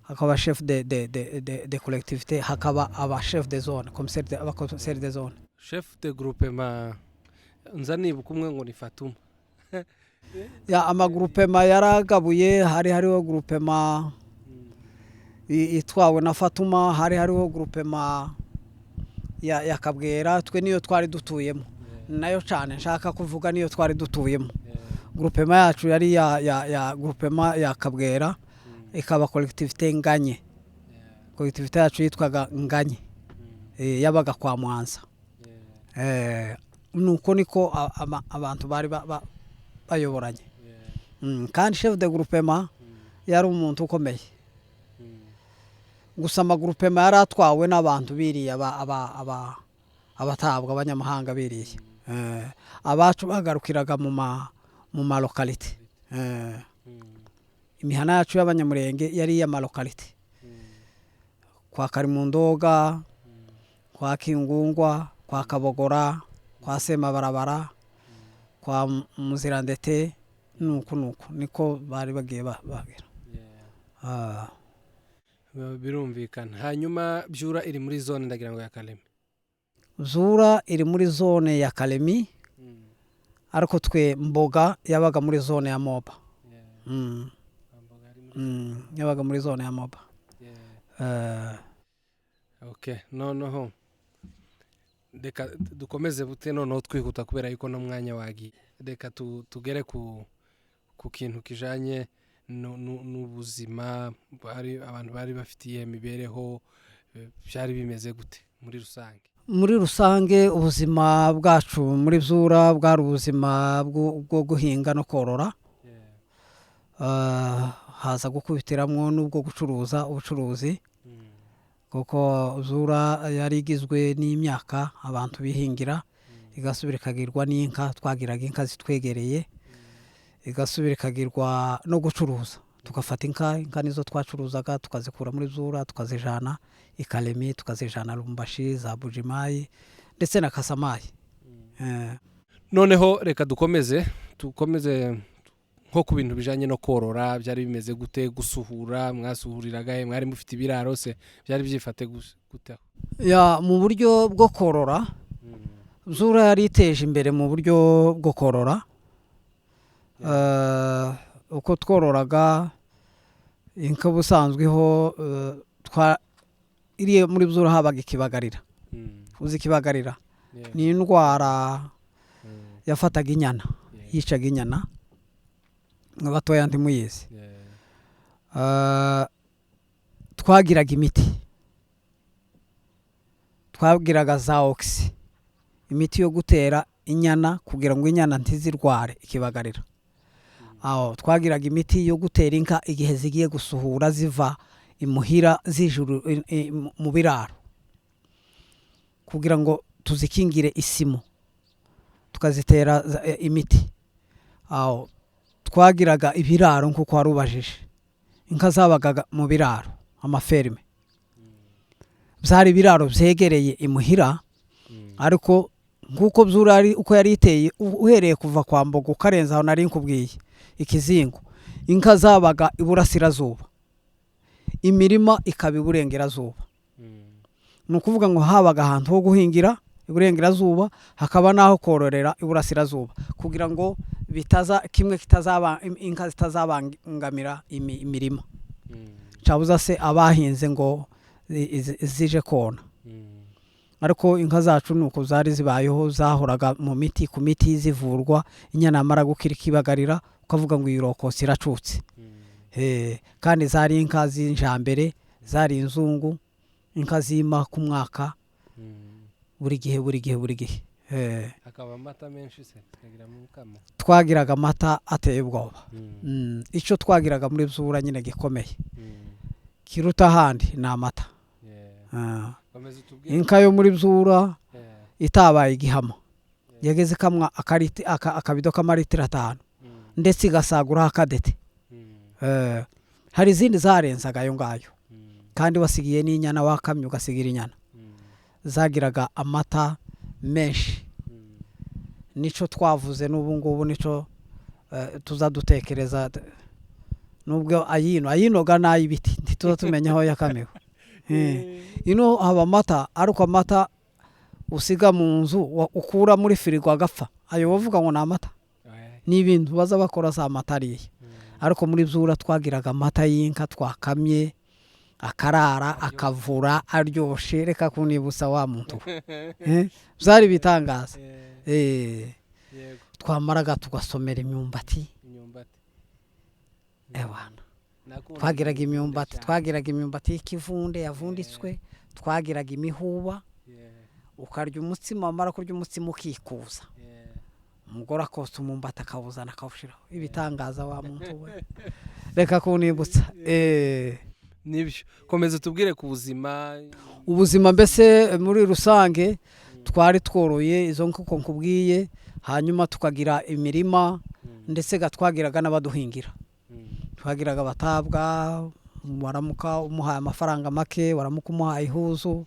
hakaba abachefs de collectivité, hakaba abachefs de zone, commissaire de, abacommissaires de zone. Chef de groupement nza nibuka umwe ngo ni Fatuma. Ya, amagroupement yaragabuye. Hari hariho groupement itwawe na Fatuma, hari hariho groupement ya Kabwera. Twe niyo twari dutuyemo nayo cyane, nshaka kuvuga niyo twari dutuyemo. Groupement yacu yari ya groupement ya Kabwera, ikaba collectivité Nganye. Collectivité yacu yitwaga Nganye. Yabaga kwa Mwanza. Nuko niko abantu bari bayoboranye. Kandi chef de groupement yari umuntu ukomeye. Gusa amagroupement yari atwawe n'abantu biriya abatabwa, abanyamahanga biriya. Abacu bagarukiraga mu malocalité. Imihana yacu y'Abanyamurenge yari iy'amalocalité, kwa Karimundoga, kwa Kingungwa, kwa Kabogora, kwa Semabarabara, kwa Muzirandete. Nuku nuku niko bari bagiye bagira. Birumvikana. Hanyuma Byura iri muri zone, ndagira ngo, ya Kalemi? Zura iri muri zone ya Kalemi, ariko twe Mboga yabaga muri zone ya Moba. Yabaga muri zone ya Moba. Okay, noneho reka dukomeze bute noneho twihuta, kubera yuko n'umwanya wagiye. Reka tugere ku kintu kijanye n'ubuzima. Bari abantu bari bafitiye imibereho, byari bimeze gute muri rusange? Muri rusange ubuzima bwacu muri Byura bwari ubuzima bwo guhinga no korora. Haza gukubitiramwo n'ubwo gucuruza, ubucuruzi, kuko Zura yari igizwe n'imyaka abantu bihingira, igasubira ikagirwa n'inka, twagiraga inka zitwegereye, igasubira ikagirwa no gucuruza. Tugafata inka, inka nizo twacuruzaga, tukazikura muri Zura tukazijana i Kalemi, tukazijana Lubumbashi, za Bujimayi ndetse na Kasamayi. Noneho reka dukomeze nko ku bintu bijanye no korora. Byari bimeze gute? Gusuhura, mwasuhuriraga he? Mwari mufite ibiraro se? Byari byifate gute aho? Ya, mu buryo bwo korora, Zura yari iteje imbere mu buryo bwo korora. Uko twororaga inka, ubusanzweho iriya muri Zura habaga ikibagarira. Uzi ikibagarira? Ni indwara yafataga inyana, yicaga inyana. Mwe batoya ntimuyizi. Twagiraga imiti, twagiraga za oxy, imiti yo gutera inyana kugira ngo inyana ntizirware ikibagarira. Aho twagiraga imiti yo gutera inka igihe zigiye gusuhura ziva imuhira zijuru mu biraro, kugira ngo tuzikingire isimu, tukazitera imiti. Aho twagiraga ibiraro nk'uko wari ubajije, inka zabaga mu biraro, amaferme. Byari ibiraro byegereye imuhira, ariko nk'uko byura ari uko yari iteye, uhereye kuva kwa Mbogo ukarenza aho nari nkubwiye ikizingo, inka zabaga iburasirazuba, imirima ikaba iburengerazuba. Ni ukuvuga ngo habaga ahantu ho guhingira iburengerazuba, hakaba n'aho kororera iburasirazuba, kugira ngo bitaza kimwe kitazaba inka zitazabangamira imirima, cabuza se abahinze ngo zije kona. Ariko inka zacu nuko zari zibayeho, zahoraga mu miti, ku miti zivurwa. Inyana yamara gukira ikibagarira, ukavuga ngo iyi rokotse iracutse. Kandi zari inka z'injambere, zari inzungu, inka zima ku mwaka, buri gihe buri gihe buri gihe. Hakaba amata menshi se, tukagira mukamo? Twagiraga amata ateye ubwoba. Icyo twagiraga muri Byura nyine gikomeye kiruta ahandi ni amata. Komeza utubwire. Inka yo muri Byura itabaye igihamo yageze ikamwa akabido k'amaritiro 5, ndetse igasaguraho akadete. Hari izindi zarenzaga ayo ngayo, kandi wasigiye n'inyana, wakamye ugasigira inyana, zagiraga amata menshi. Nico twavuze n'ubu ngubu, nico tuzadutekereza, nubwo ayino ayinoga n'ay'ibiti ntituza tumenya aho yakamiwe. Ino haba amata, ariko amata usiga mu nzu, ukura muri firigo agapfa, ayo bavuga ngo ni amata, ni ibintu baza bakora za mata ariye. Ariko muri Byura twagiraga amata y'inka twakamye, akarara akavura aryoshe, reka kunibutsa wa muntu we. Byari ibitangaza. Twamaraga tugasomera imyumbati. Imyumbati. Ewana. Nakunda Twagiraga imyumbati, cyane. Twagiraga imyumbati y'ikivunde yavunditswe, twagiraga imihuba, ukarya umutsima, wamara kurya umutsima ukikuza. Umugore akotsa umumbati akawuzana akawushiraho. Ibitangaza wa muntu we. Reka kunibutsa. Nibyo, komeza tubwire ku buzima. Ubuzima mbese muri rusange, twari tworoye izo nkoko nkubwiye, hanyuma tukagira imirima, ndetse twagiraga n'abaduhingira. Twagiraga abatabwa, waramuka umuhaye amafaranga make, waramuka umuhaye ihuzu,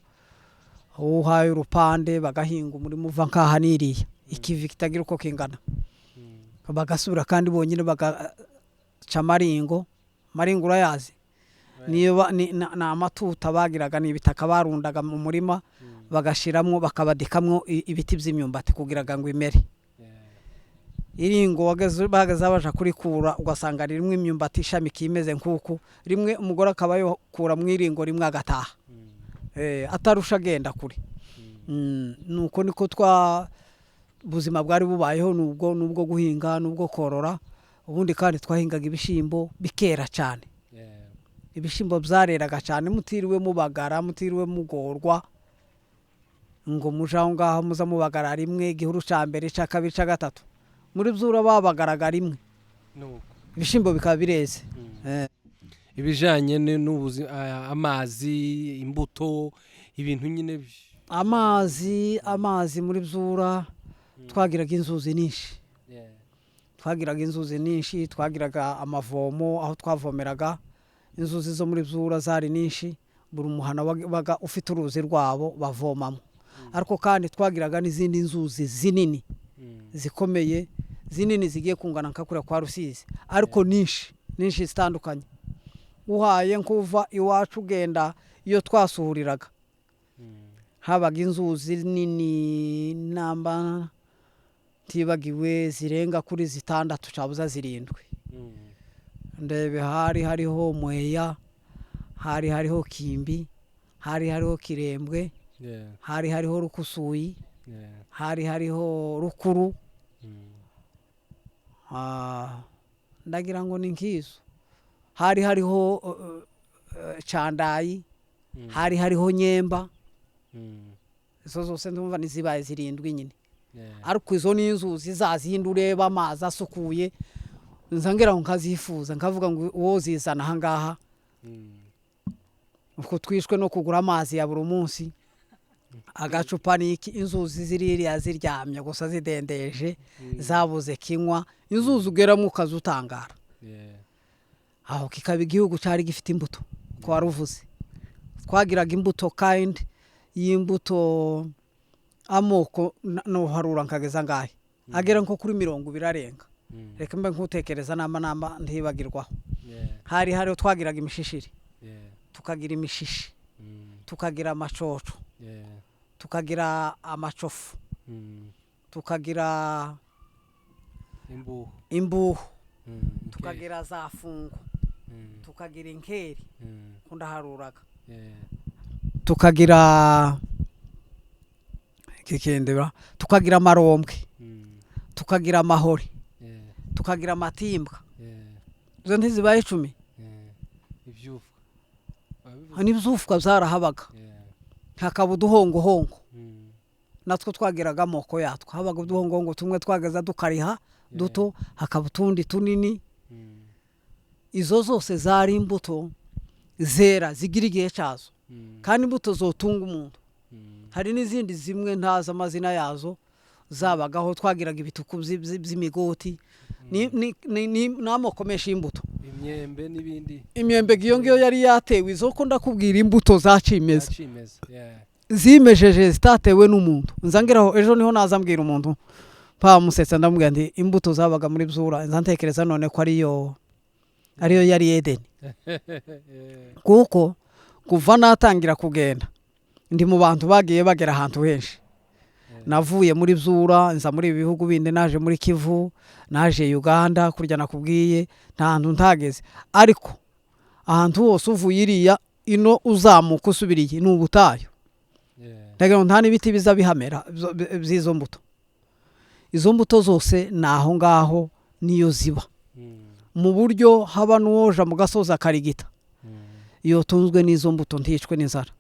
uhaye urupande, bagahinga umurima uva nkaha n'iriya, ikivi kitagira uko kingana. Bagasubira kandi bonyine bagaca amaringo. Amaringo urayazi? Niyo ni amatuta bagiraga, ni ibitaka barundaga mu murima, bagashiramwo, bakabadikamwo ibiti by'imyumbati kugira ngo imere. Iringo bageze baja kurikura, ugasanga ririmo imyumbati ishamikiye imeze nk'uku, rimwe umugore akaba yokura mu iringo rimwe agataha, atarusha agenda kure. Nuko niko twa buzima bwari bubayeho, nubwo nubwo guhinga nubwo korora. Ubundi kandi twahingaga ibishimbo bikera cyane. Ibishimbo byareraga cyane, mutiriwe mubagara, mutiriwe mugorwa ngo muje aho ngaho muza mubagara rimwe, igihuru cya mbere, icya kabiri, icya gatatu. Muri Byura babagaraga rimwe, Nuko ibishimbo bikaba bireze. Ibijanye amazi, imbuto, ibintu nyine Amazi muri Byura twagiraga inzuzi nyinshi. Twagiraga inzuzi nyinshi, twagiraga amavomo aho twavomeraga. Inzuzi zo muri Byura zari nyinshi, buri muhana wabaga ufite uruzi rwabo bavomamo. Ariko kandi twagiraga n'izindi nzuzi zinini, zikomeye, zinini zigiye kungana nka kuriya kwa Rusizi, ariko nyinshi nyinshi zitandukanye. Uhaye nkuva iwacu ugenda iyo twasuhuriraga, habaga inzuzi nini namba ntibagiwe zirenga kuri 6 cabuza 7. Ndebe, hari hariho Mweya, hari hariho Kimbi, hari hariho Kirembwe. Hari hariho Rukusuyi, hari hariho Rukuru. Ndagira ngo ni nkizo. Hari hariho Candayi, hari hariho Nyemba. Izo zose ndumva nizibaye zirindwi nyine. Ariko izo ni inzuzi zazindi ureba amazi asukuye, nza ngira ngo nkazifuza, nkavuga ngo uwo zizana aha ngaha. Uko twishwe no kugura amazi ya buri munsi, agacupa niki, inzuzi ziririya ziryamye gusa zidendeje, zabuze kinywa, inzuzi ugeramo ukazutangara. Aho kikaba igihugu cyari gifite imbuto, ko waruvuze twagiraga imbuto kind y'imbuto amoko noharura nkageza ngahe agera nko kuri 20 arenga. Reka mbe nkutekereza nama ntibagirwaho. Hari hariho twagiraga imishishiri, tukagira imishishi, tukagira amacoco, tukagira amacofu, tukagira imbuhu, tukagira za fungu, tukagira inkeri, kundaharuraga, tukagira kikendera, tukagira amarombwe, tukagira amahori, tukagira amatimbwa. Izo ntizibaye 10. N'ibyufwa byarahabaga, hakaba uduhongohongo, natwo twagiraga amoko yatwo. Habaga uduhongohongo tumwe twageza dukariha duto, hakaba utundi tunini. Izo zose zari imbuto zera zigira igihe cyazo, kandi imbuto zotunga umuntu. Hari n'izindi zimwe ntazi amazina yazo zabagaho. Twagiraga ibituku by'imigoti, n'amoko menshi y'imbuto, imyembe n'ibindi. Imyembe iyo ngiyo yari yatewe izo ko ndakubwira imbuto zacimeza zimejeje zitatewe n'umuntu. Nza ngeraho ejo niho naza mbwira umuntu pamusetsa, ndamubwira nti imbuto zabaga muri Byura, nza ntekereza none ko ariyo yari Edeni. Kuko kuva natangira kugenda ndi mu bantu bagiye bagera ahantu henshi. Navuye muri Byura nza muri ibihugu bindi, naje muri Kivu, naje Uganda, kurya nakubwiye nta hantu ntageze. Ariko ahantu hose uvuye iriya ino uzamuka usubiriye ni ubutayu. Ndagira ngo nta n'ibiti biza bihamera by'izo mbuto. Izo mbuto zose ni aho ngaho niyo ziba. Mu buryo haba n'uwoja mu gasozi akarigita, iyo tunzwe n'izo mbuto nticwe n'inzara.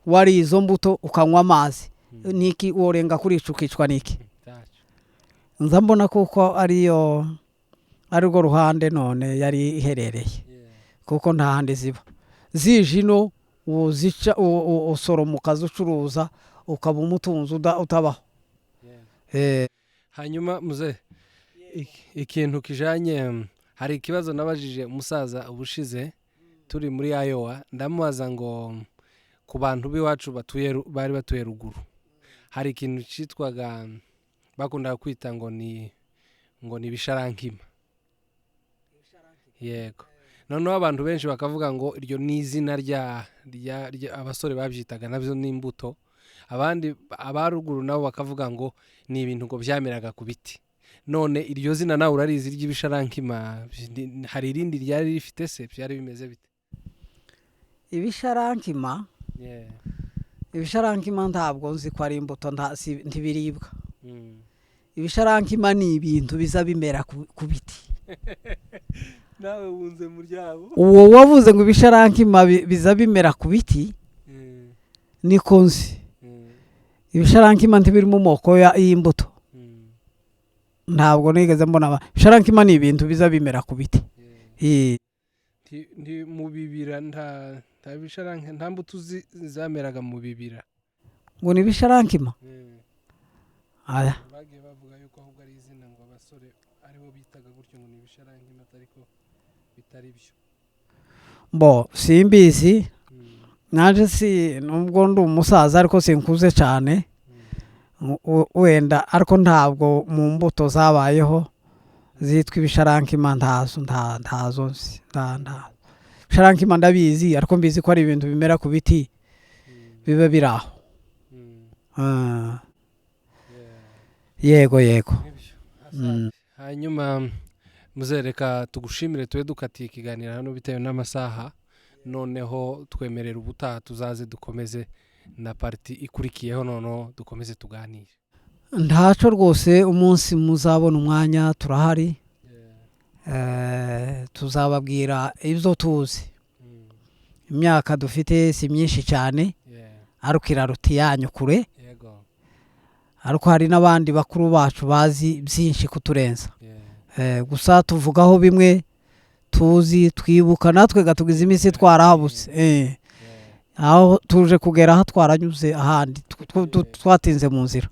Wari izo mbuto ukanywa amazi niki worenga kurica ukicwa niki. Nza mbona kuko ariyo arirwo ruhande none yari iherereye, kuko nta handi ziba. Zije ino uzica usoroma ukazicuruza ukaba umutunzi utabaho. Hanyuma muze ikintu kijanye, hari ikibazo nabajije umusaza ubushize turi muri Iowa, ndamubaza ngo ku bantu b'iwacu batuye bari batuye ruguru, hari ikintu cyitwaga bakundaga kwita ngo ni ibisharankima. Yego. Noneho abantu benshi bakavuga ngo iryo ni izina rya abasore babyitaga, nabyo ni imbuto. Abandi abaruguru nabo bakavuga ngo ni ibintu ngo byameraga ku biti. None iryo zina nawe urarizi ry'ibisharankima, hari irindi ryari rifite se byari bimeze bite? Ibisharankima? Ibisharankima ntabwo nzi ko ari imbuto, ntibiribwa. Ibisharankima ni ibintu biza bimera ku biti. Nawe wunze mu ryabo. Uwo wavuze ngo ibisharankima biza bimera ku biti, niko nzi. Ibisharankima ntibiri mu moko y'imbuto. Ntabwo nigeze mbona. Ibisharankima ni ibintu biza bimera ku biti. Mu bibira nta bisharanka, nta mbuto zameraga mu bibira. Ngo ni ibisharankima? Aya. Bagiye bavuga yuko ahubwo ari izina ngo abasore aribo bitaga gutyo ngo ni ibisharankima, ariko bitari byo. Bo simbizi. Naje si nubwo ndi umusaza ariko sinkuze cyane. Wenda ariko ntabwo mu mbuto zabayeho zitwa ibisharankima ntazo ntazo nta ibisharankima ndabizi, ariko mbizi ko ari ibintu bimera ku biti biba biraho. Yego yego. Hanyuma muzereka tugushimire, tube dukatiye ikiganiro hano bitewe n'amasaha, noneho twemerera ubutaha tuzaze dukomeze Na partie ikurikiyeho noneho dukomeze tuganire. Ntaco rwose, umunsi muzabona umwanya turahari, tuzababwira ibyo tuzi. Imyaka dufite si myinshi cyane, ariko iraruta iyanyu kure. Ariko hari n'abandi bakuru bacu bazi byinshi kuturenza. Gusa tuvugaho bimwe tuzi, twibuka, natwe gatugize iminsi twarahabutse. Aho tuje kugera aha twaranyuze ahandi, twatinze mu nzira.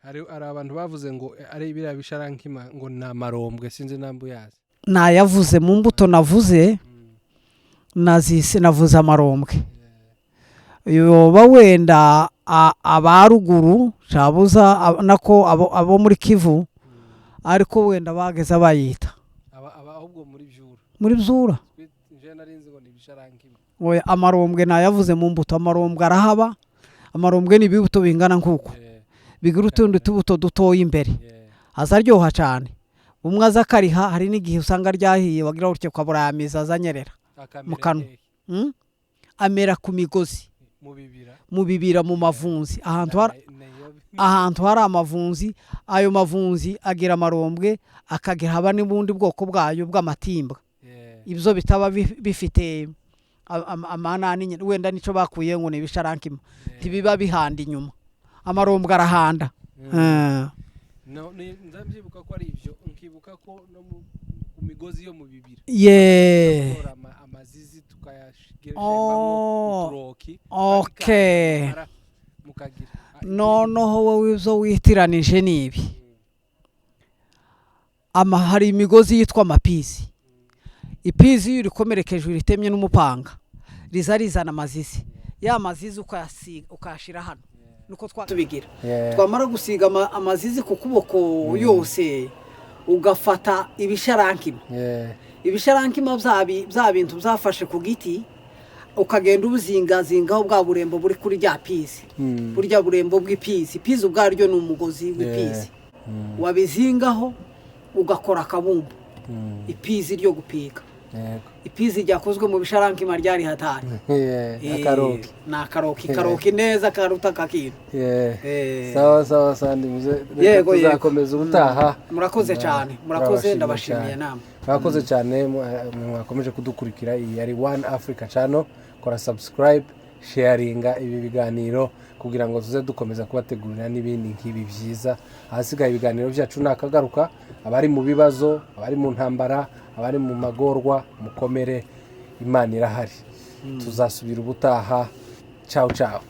Hari abantu bavuze ngo ari biriya bisharankima ngo ni amarombwe, sinzi nambu yazi. Nayavuze mu mbuto navuze, nazise navuze amarombwe. Yoba wenda abaruguru cabuza nako abo muri Kivu, ariko wenda bageze bayita aba ahubwo muri Byura. Muri Byura. Nje narinzi ngo ni ibisharankima. Oya, amarombwe nayavuze mu mbuto. Amarombwe arahaba. Amarombwe ni ibibuto bingana nk'uko, bigira utundi tubuto dutoya imbere. Azaryoha cyane, umwe aza akariha. Hari n'igihe usanga ryahiye, wagira gutya ukabura yamiza azanyerera mu Akamera kanwa. Hehe? Amera ku migozi. Mu bibira. Mu bibira, mu mavunzi, ahantu hari amavunzi. Ayo mavunzi agira amarombwe, akagira haba n'ubundi bwoko bwayo bw'amatimbwa. Ibyo bitaba bifite amanani nyine, wenda nico bakuye ngo ni ibisharankima. Ntibiba bihanda inyuma, amarombwe arahanda. No, ndabyibuka ko ari ibyo, nkibuka ko no ku migozi yo mu bibira gutora amazizi tukayashembamo uturoki. Mukagira Noneho wowe ibyo witiranije ni ibi. Hari imigozi yitwa amapizi. Ipizi iyo urikomerekeje, uritemye n'umupanga, riza rizana amazizi. Ya mazizi ukayasiga, ukayashira hano, nuko tubigira. Twamara gusiga amazizi ku kuboko yose, ugafata ibisharankima. Ibisharankima bya bintu byafashe ku giti, ukagenda ubuzingazingaho bwa burembo buri kuri rya pizi. Burya burembo bw'ipizi, ipizi ubwaryo ni umugozi w'ipizi. Wabizingaho ugakora akabumbu, ipizi ryo gupiga. Ipizi ryakozwe mu bisharankima ryari hatari. Akaroki. Ni akaroki, karoki neza karuta kakintu. Sawa sawa, sandi muze. Yego, yego. Tuzakomeza ubutaha. Murakoze cyane, murakoze. Turabashimiye Ndabashimiye cyane. namwe. Mwakoze cyane mwakomeje kudukurikira. Iyi yari One Africa Channel. Kora subscribe, sharinga ibi biganiro kugira ngo tuze dukomeza kubategurira n'ibindi nk'ibi byiza. Ahasigaye ibiganiro byacu nakagaruka. Abari mu bibazo, abari mu ntambara, abari mu magorwa, mukomere, Imana irahari. Tuzasubira ubutaha. Ciao ciao.